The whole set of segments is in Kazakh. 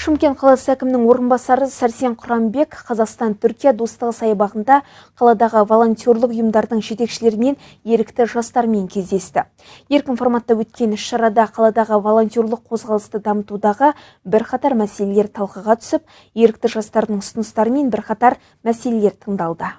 Шымкент қаласы әкімінің орынбасары Сәрсен Құранбек Қазақстан-Түркия достығы саябағында қаладағы волонтерлық ұйымдардың жетекшілерімен, ерікті жастармен кездесті. Еркін форматта өткен іс-шарада қаладағы волонтерлық қозғалысты дамытудағы бірқатар мәселелер талқыға түсіп, ерікті жастардың ұсыныстары мен бірқатар мәселелер тыңдалды.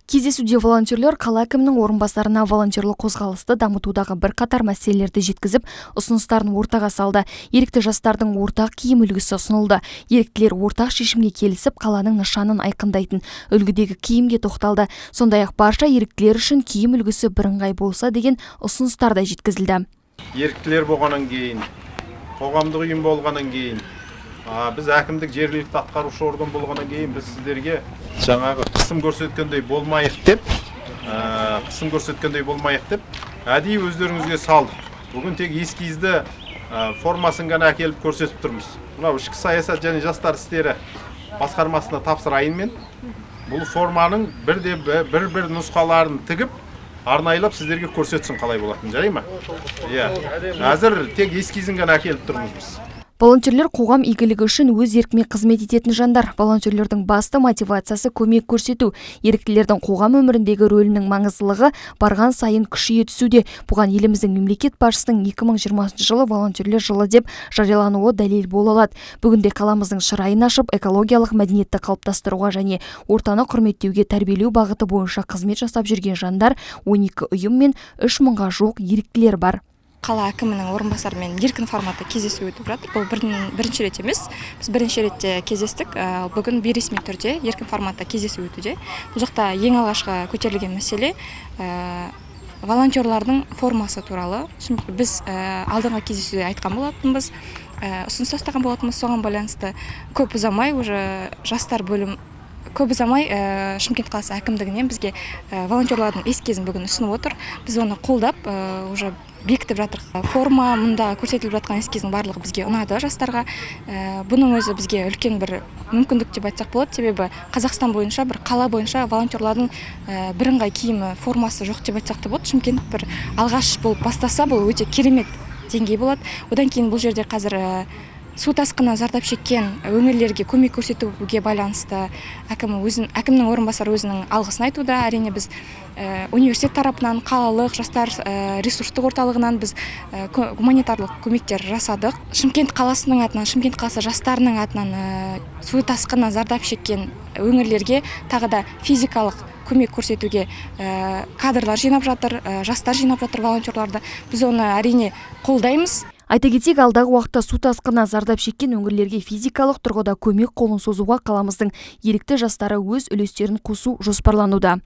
Кездесуде волонтерлер қала әкімінің орынбасарына волонтерлік қозғалысты дамытудағы бірқатар мәселелерді жеткізіп, ұсыныстарын ортаға салды. Ерікті жастардың ортақ киім үлгісі ұсынылды. Еріктілер ортақ шешімге келісіп, қаланың нышанын айқындайтын үлгідегі киімге тоқталды. Сондай-ақ барша еріктілер үшін киім үлгісі бірыңғай болса деген ұсыныстар да жеткізілді. Еріктілер болғаннан кейін, қоғамдық ұйым болғаннан кейін, біз әкімдік, жергілікті атқарушы орган болғаннан кейін, біз сіздерге жаңағы қысым көрсеткендей болмайық деп, қысым көрсеткендей болмайық деп әдейі өздеріңізге салдық. Бүгін тек эскизді, формасын ғана әкеліп көрсетіп тұрмыз. Мынау ішкі саясат және жастар істері басқармасына тапсырайын мен бұл форманың бірде бір бір нұсқаларын тігіп, арнайлап сіздерге көрсетсін қалай болатынын. Жарай ма? Иә, әзір тек эскизін ғана әкеліп тұрмыз біз. Волонтерлер – қоғам игілігі үшін өз еркімен қызмет ететін жандар. Волонтерлердің басты мотивациясы – көмек көрсету. Еріктілердің қоғам өміріндегі рөлінің маңыздылығы барған сайын күшейе түсуде. Бұған еліміздің мемлекет басшысының 2020 жылы Волонтерлер жылы деп жариялануы дәлел бола алады. Бүгінде қаламыздың шырайын ашып, экологиялық мәдениетті қалыптастыруға және ортаны құрметтеуге тәрбиелеу бағыты бойынша қызмет жасап жүрген жандар 12 ұйым мен 3 мыңға жуық еріктілер бар. Қала әкімінің орынбасарымен еркін форматта кездесу өтіп жатыр. Бұл бірінші рет емес, біз бірінші ретте кездестік. Бүгін бейресми түрде еркін форматта кездесу өтуде. Бұл жақта ең алғашқы көтерілген мәселе волонтерлардың формасы туралы. Біз алдыңғы кездесуде айтқан болатынбыз, ұсыныс тастаған болатынбыз. Соған байланысты көп ұзамай уже жастар бөлім, көп ұзамай Шымкент қаласы әкімдігінен бізге волонтерлардың эскизін бүгін ұсынып отыр. Біз оны қолдап, уже бекітіп жатырмық. Форма, мұнда көрсетіліп жатқан эскиздің барлығы бізге ұнады, жастарға. Бұның өзі бізге үлкен бір мүмкіндік деп айтсақ болады, себебі Қазақстан бойынша, бір қала бойынша волонтерлардың бірыңғай киімі, формасы жоқ деп айтсақ та болады. Шымкент бір алғаш болып бастаса, бұл өте керемет деңгей болады. Одан кейін бұл жерде қазір су тасқынынан зардап шеккен өңірлерге көмек көрсетуге байланысты әкім өзін, әкімнің орынбасары өзінің алғысын айтуда. Әрине, біз университет тарапынан, қалалық жастар ресурстық орталығынан біз гуманитарлық көмектер жасадық. Шымкент қаласының атынан, Шымкент қаласы жастарының атынан су тасқынынан зардап шеккен өңірлерге тағы да физикалық көмек көрсетуге кадрлар жинап жатыр, жастар жинап жатыр, волонтерларды. Біз оны, әрине, қолдаймыз. Айта кетейік, алдағы уақытта су тасқынынан зардап шеккен өңірлерге физикалық тұрғыда көмек қолын созуға қаламыздың ерікті жастары өз үлестерін қосу жоспарлануда.